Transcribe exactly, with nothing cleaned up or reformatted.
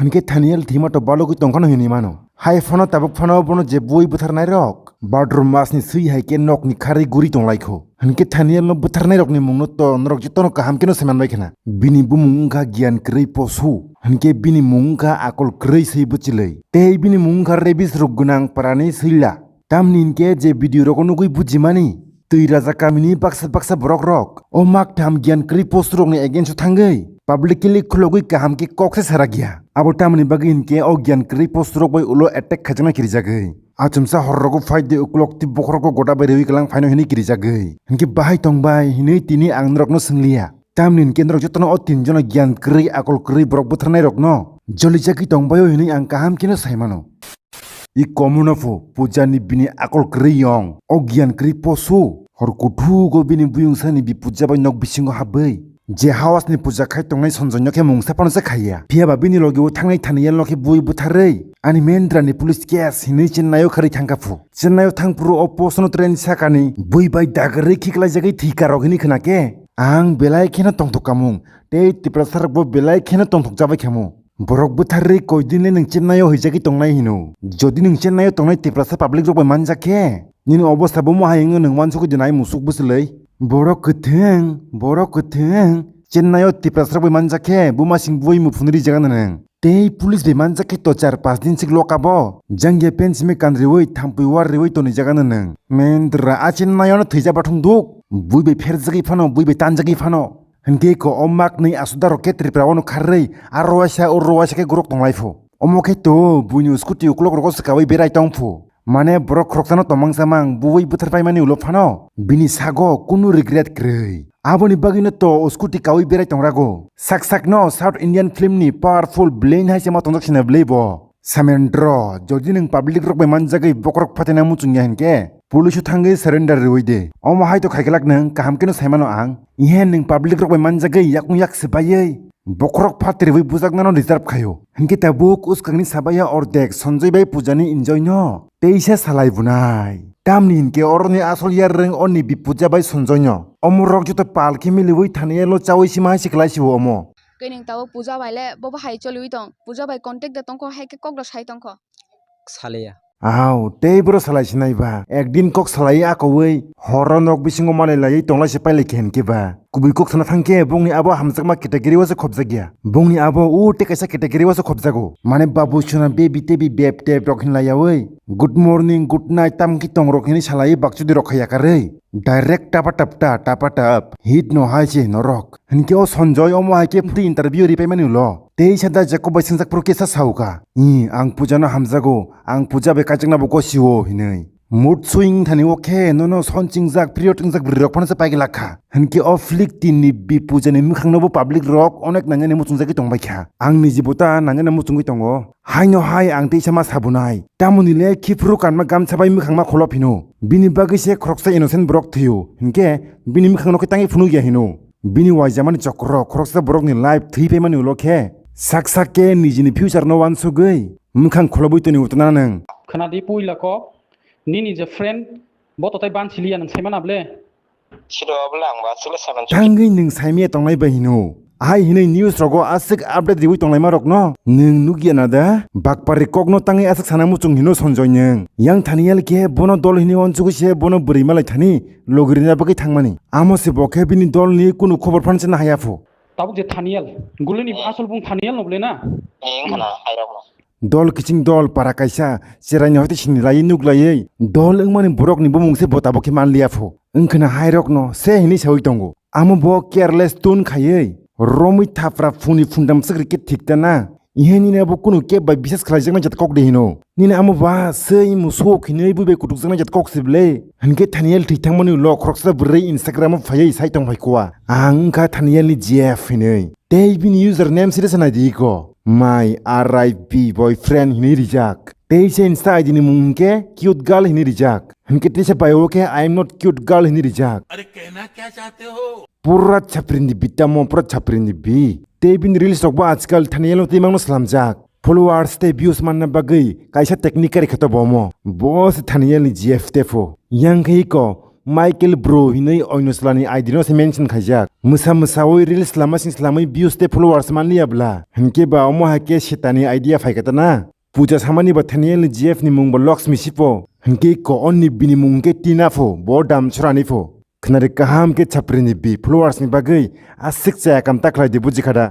Hinkhe Thaniel thwima to balogwi tongkhano hinwi mano. Hai phano tabuk phano bono je bui butharnai rok. Bhadra masni swi hai khe nokni kharwi guri tonglaikho. Hinkhe Thaniel no butharnai rokni mungno to norok jotono kaham kheno saiman bai khna. Bini bumung wngkha giyan kwrwi posu. Hinkhe bini mung wngkha akol kwrwi swi bwchwlwi. Tei bini mung wngkha rebis rok gwnang parani swila. Tamni hinkhe je video rogo nugwi bujimani, twi raja kamini baksa baksa borok rok o maktham giyan kwrwi post rokni against o thangwi publicly khulogwi kaham khe kok se sarakya. Abo tamni bagwi hinkhe o giyan kwrwi post rok bai ulo attack khaijakna kirijagwi. Achomsa hor rogo phai de ukulok twi bokhorok goda bai rewi kelang phaino hinwi kirijagwi. Hinkhe bahai tongbai hinwi tini ang norokno swngliya. Tamni hinkhe norok jotono o tin jono giyan kwrwi akol kwrwi borok butharnai rokno jolijagwi tongbaio hinwi ang kaham kheno saimano. I komono pho pujani bini akol kwrwi yong. O giyan kwrwi posu. Hor kuthugo bini buyungsani bi puja bai nok bisingo habwi. Je hawasni puja khai tongnai Sonjoino khe mungsa phano se khaiya. Phiyaba bini logi o thangnai Thaniel no khe bui butharwi. Ani Mendrani police case hinwi Chennai o kharwi thangkha phu. Chennai o thangphuru o post no train sakani bui bai dagarwi khiklaijagwi thwi karok hinwi khna khe. Ang belai kheno tongthok kamung. Tei Tiprasa rok bo belai kheno tongthok jabai khamu. Borok butharwi koidin le nwng Chennai o huijagwi tongnai hino. Jodi nwng Chennai o tongnai Tiprasa public rok bai manjak khe, nini obostha bomo hai wngwi nwng uansugwi dinai musuk bwswlwi. Borok kwthwng, borok kwthwng, Chennai o Tiprasa rok bai manjak khe, buma sing bui muphunwi rijak ano nwng. Tei police bai manjak khe to char pas din sik lokabo, jangya pen simi kanriwi, thampui war riwi tonijak ano nwng. Mendra a Chennai o no thwijak bathung duk, bui bai pherjagwi phano, bui bai tanjagwi phano. Hinkhe ko o maknwi aswk da rok khe Tripura o no kharwi, a rowaisa, o rowaisa khe gorok tonglai phu. Omo khe to buini scooty uklok rogo swkawi berai tong phu. Mane borok khoroksa no tomang samang buwi buthar paimani ulo phano bini sago kunu regret kwrwi. Aboni bagwi no to o scooty kawi berai tongrago. Sak sak no South Indian film ni powerful villain hai se ma tongjak sina bwlwi bo. Samendro, jodi nwng public rok bai manjagwi bokhorok phatina muchungya hinkhe, police o thangwi surrender rwui de. Omo hai to khaiglak nwng, kaham kheno saimano ang. Ihe nwng public rok bai manjagwi yakung yak swbaiwi bokhorok phatrwi bujaknano reserve khaio. Hinkhe tabuk uskangni sabaiya ordek Sonjoy bai Pujani enjoy no teisa salai bunai. Tamni hinkhe oroni asol yarwng oni bi Puja bai Sonjoy no. Omo rok joto pal khe miliwi thani elo chawi sima hai siklai sio omo. Kaining tabo Puja bai le bobo hai choliwi tong. Puja bai contact de tongkho, hai khe kok do sai tongkho. Saliya. Aw, tei boro salai sinai ba. Ekdin kok salai akowi, horo nok bisingo malai laiwi tonglai se pailai khe hinkhe ba. Kubui kok sana thangkhe bongni abo hamjakma category o se khobjakya. Bongni abo u tei kaisa category o se khobjago. Mane babu sona baby tebi beb teb rok hinlaiyawi. Good morning, good night, tamki tong rok hinwi salai bakchudi rok khaya karwi. Direct tapa tap ta, tapa tap. Hit no hai se norok. Hinkhe o Sonjoy omo hai khe phri interview ri paimani ulo. Tei sada Jacob bai swngjak phuru khe sa sauka. I, ang Puja no hamjago, ang Puja bai kaijakna bo gosio hinwi. Mood swing thani o khe nono son chingjak, period wngjak bwrwi rok phano se paigwi lakha. Hinkhe o flick tin ni bi Puja ni mwkhang no bo public rok onek nangnani muchungjagwi tongbai kha. Ang ni jibo ta nangnani muchungwi tongo. Haino hai ang teisa ma sabunai. Tamoni le khiphuru kanma gamsa bai mwkhang ma kholo phino. Bini bagwi se khoroksa innocent borok thwio. Hinkhe bini mwkhang no khe tangwi phunukya hino. Bini uaijamani chokro khoroksa borokni life thwi paimani ulo khe sak sak khe nijini future no uansugwi mwkhang kholobwi toni utna nwng. Khwnadi puila kok, nini je friend, bo totai ban siliya nwng saimana ble? Siro abla ang ba sile saman chukhi. Tangwi nwng saimaya tongnai bai hino. Hai hinwi news rogo aswk update riwi tonglaima rokno nwng nukya na da? Bakpari kokno tangwi aswk sana muchung hino Sonjoy nwng. Yang Thaniel khe bono dol hinwi uansugwi se bono bwrwi malai thani logirina bagwi thangmani. Amo se bo khe bini dolni kunu khobor phan se nahaya pho. Tabuk je Thaniel, gulini asol bung Thaniel no bole na? Eng khana hai rok no. Dol kiching dol para kaisa, cheraini hoite sini lai nuk lai, dol wngmani borokni bumung se bo tabuk khe manliya pho. Wngkhana hai rok no se hinwi sawi tongo. Amo bo careless tun khaiwi, romwi thapra phuni phundam swk rikhe thik ta na? Ihe nini abo kunu keb bai bisas khlaijaknai jat kok de hino. Nini amo ba sei musuk hinwi bui bai kutukjaknai jat kok se ble. Hinkhe Thaniel thwi thangmani ulo khoroksa bwrwi Instagram o phaiwi sai tong phai kua. Ang wngkha Thaniel ni G F hinwi. Tei bini username siri se nai di iko. My R I P boyfriend hinwi rijak. Tei se Insta I D ni mung hinkhe cute girl hinwi rijak. Hinkhe tei se bio khe I am not cute girl hinwi rijak. अरे कहना क्या चाहते हो? Pura chapri ni bi tamo, pura chapri ni bi. Tei bini reels rok bo ajkal Thaniel no tei mangno slamjak. Followers tei views manna bagwi kaisa technique kari khato bomo. Bo se Thaniel ni G F tepho. Yang khe iko Michael Bro hinwi oino chwlani I D no se mention khaijak. Mwsa mwsawi reels lama sing slamwi views tei followers manliya bla. Hinkhe ba omo hai khe setani idea phaikha ta na. Puja samani ba Thaniel ni G F ni mung ba Lakshmi sipo. Hinkhe ko onni bini mung hinkhe Tina pho, bo dam chorani pho. Khnari kaham khe chapri ni bi followers ni bagwi aswk chaya kam ta khlai di buji khada.